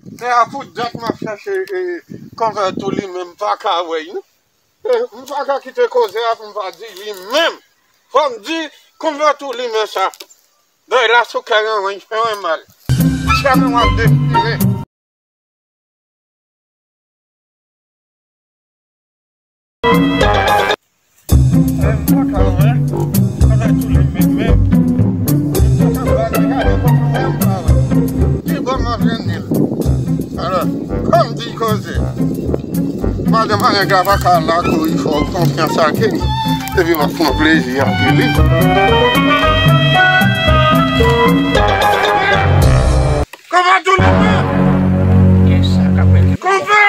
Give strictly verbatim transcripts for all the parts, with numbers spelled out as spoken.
Se a pou dat m ap chache, e, konvè Toulimen, m pa ka wè l, non. E, m pa ka kite koze a pou m pa di li menm. Fò m di konvè Toulimen sa. Dèy la sou kè an, wi, fè mwen mal. Chè mwen w ap dechire. Alò, kòm di koze, madanm a nèg la pa ka la kouri fè w konfyans ake li, epi w ap pran plezi ake li. Konpè Toulimen! Konpè!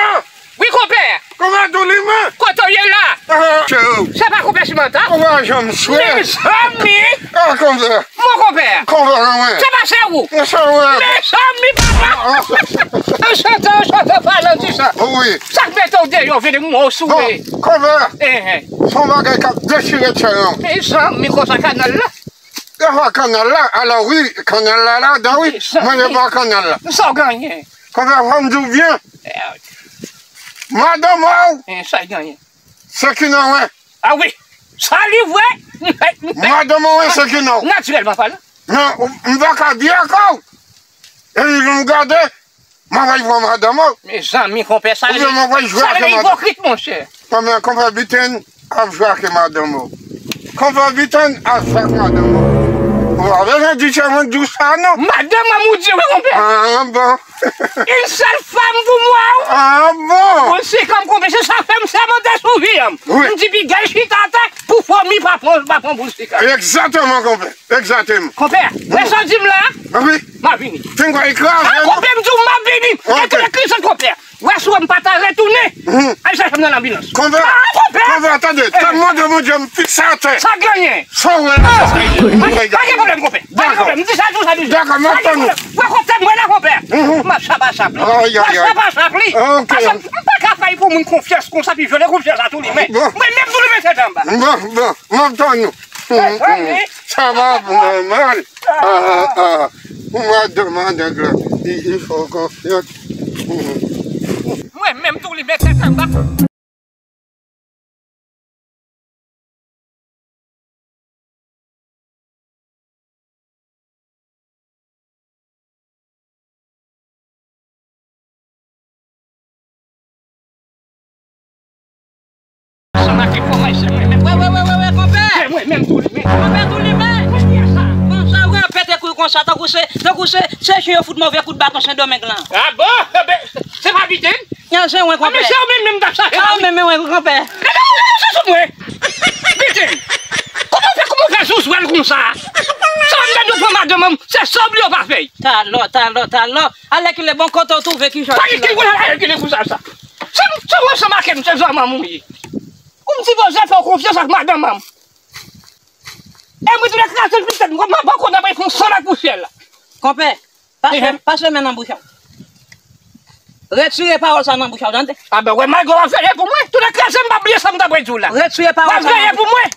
Wi, konpè! Konpè Toulimen! Kote w ye la? Ah, cheri. Se pa konpè Simanta? Ou pa janm swè. Mezanmi! Ah, konpè. Mon konpè. Konpè, mwen. Se pa sè ou? Mezanmi, papa! An chante, an chante, palan di sa. Wi. Sa k mete w deyò, vini mwen sou. Bon, konpè. Eh, eh. Se yon bagay k ap dechire tè an. Mezanmi, konsa kanal la. E pa kanal la, alò wi, kanal la ladan wi, mwen e pa kanal la. Sa w genyen? Konpè, fò m di w byen. Madanm ou, eh, sa l genyen? Se ki nan wen. Ah wi, sa li vre. Madanm ou, se ki nan w. Natirèlman palan. Non, m pa ka di ankò. E li vin gade. Mwen pral pran madanm ou. Mezanmi, konpè, sa rele, sa rele ipokrit, monchè. Konpè, konpè Biten ap jwe ak madanm ou. Konpè Biten ap jwe ak madanm ou. Ou pa bezwen di tchè mwen di w sa, non. Madanm an ou di wi, konpè. Ah, bon. Une seule femme pour moi. Ah, bon. Bon, se kòm konpè, se sa fè m sèmante sou vi an. Wi. M di pi gèl chita atè pou fomi pa pran, pa pran boul sika. Egzakteman, konpè. Egzakteman. Konpè, wè sa w di m la? Wi. M ap vini. Fin kwè ekraze. Ah, konpè, m di w m ap vini. E tout ekri sot konpè. Wè si w wè m pa ta retounen. Al chache m nan lanbilans. Konpè. Ah, konpè. Konpè, tande. Tann mande Bondye m fikse atè. Sa genyen? Sa w wè la? Pa gen pwoblèm, konpè. Pa gen pwoblèm. M di sa, di w sa, di w sa. Dakò, m ap tann ou. Wè kote m wè la, konpè. M ap chapa chap li. M ap chapa chap li. Paske m pa ka fè pou moun konfyans konsa, pi vyole konfyans a Toulimen. Mwen menm Toulimen tèt anba. Bon, bon. M ap tann ou. Sa va pou mwen mal. Ah, ah. Pou madanm an nèg la, li, li fè w konfyans. Mwen menm Toulimen tèt anba. Sa make fòmasyon mwen menm. Wè, wè, wè, wè, wè, konpè. Mwen menm Toulimen. Konpè Toulimen. Konpè sa. Konsa, wè, pete kou konsa, tankou se, tankou se, se chen yo fout move kout baton Sendomeng lan. Ah bon? Enben, se pa Biten? Yon chen, wè, konpè. Ah, men se ou menm, menm t ap chache la, wi. Ah, men, men, wè, konpè. Gade moun ki sou mwen. Biten. Kòman w fè, kòman w fè zouzou al konsa? Sa m gade w pran madanm an, se sa w bliye w pa fè. Talò, talò, talò. Alèkile bon kote w twouve ki jan. Pa gen ki konn alèkile pou sa, sa. Se, se w ansanm ak m, se zanmanm ou ye. Ou m sipoze fè w konfyans ak madanm an. E mwen tou lè kraze l pitit mwen, m ap ba w konnen mwen fon san ak pousyè la. Konpè, pase, pase men nan bouch ou. Retire pawòl sa nan bouch ou, tande? A ben, wè, malgre w ap veye pou mwen, tou lè kraze m pa bliye sa m ta pral di w la. Retire pawòl sa nan bouch ou. W ap veye pou mwen.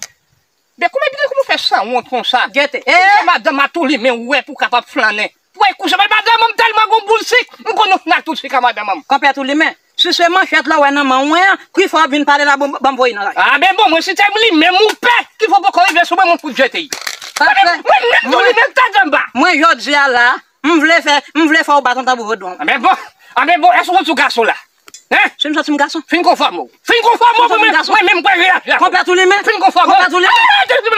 Men kòman, kòman w fè sanwont konsa? Gete. Konsa madanm a Toulimen ou wè pou w kapab flannen. Pou w kouche, men madanm an m tèlman gon boul sik, m konn nou fè tout sik a madanm an. Konpè Toulimen, si se manchèt la w wè nan men mwen an, ki fè w ap vin pale la, bon, ban m voye nan kay. A ben bon, mwen si te m li menm ou pè, ki fè w poko rive sou mwen, mwen fout jete l. Mwen menm Toulimen tèt anba. Mwen jodi a la, m vle fè, m vle fè w bat yon tanbou vodou. A ben bon, a ben bon, èske w sou gason la? Hein? Si m santi m gason. Fin konfòme w. Fin konfòme w pou mwen. Mwen menm mwen reyaji ak ou. Konpè Toulimen. Fin konfòme w. Konpè Toulimen.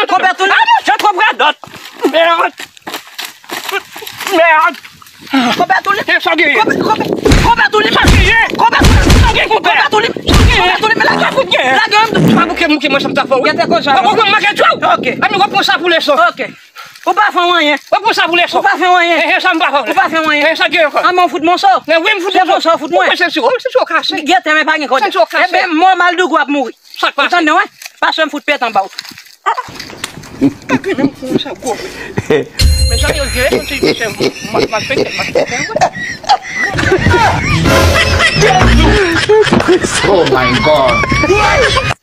Konpè Toulimen. Ah, monchè, twòp radòt. Mèd. Mèd. Konpè Toulimen. Sa genyen? Konpè, konpè, konpè Toulimen. Sa genyen? Konpè Toulimen. Sa genyen, konpè? Konpè Toulimen. Sa genyen? Konpè Toulimen, lage. Sa fout genyen? Lage, m pa bouke, bouke, mwen sa m ta fè w. Gete koze a. Ou konprann, make tchou. Ok. Anben, w ap pran sa pou leson. Ok. Ou pa fè anyen. Ou pran sa pou leson. Ou pa fè anyen. Eh, eh, sa m pa fè. Ou pa fè anyen. Eh, sa gen ankò. Anben, ou fout m yon so. Eh, wi, m fout yon so. Ou fout mwen. Ou se si, ou se si w kase. Gete, men pa gen kòdè. Se si w kase. Enben, mò maldougou ap mouri. Sa k pase? Ou tande, wi? Pase m fout pèt anba w. Ah. Menm kou sa gwo. Men sa yo jere, konn se, se, m, m, m, Oh my God.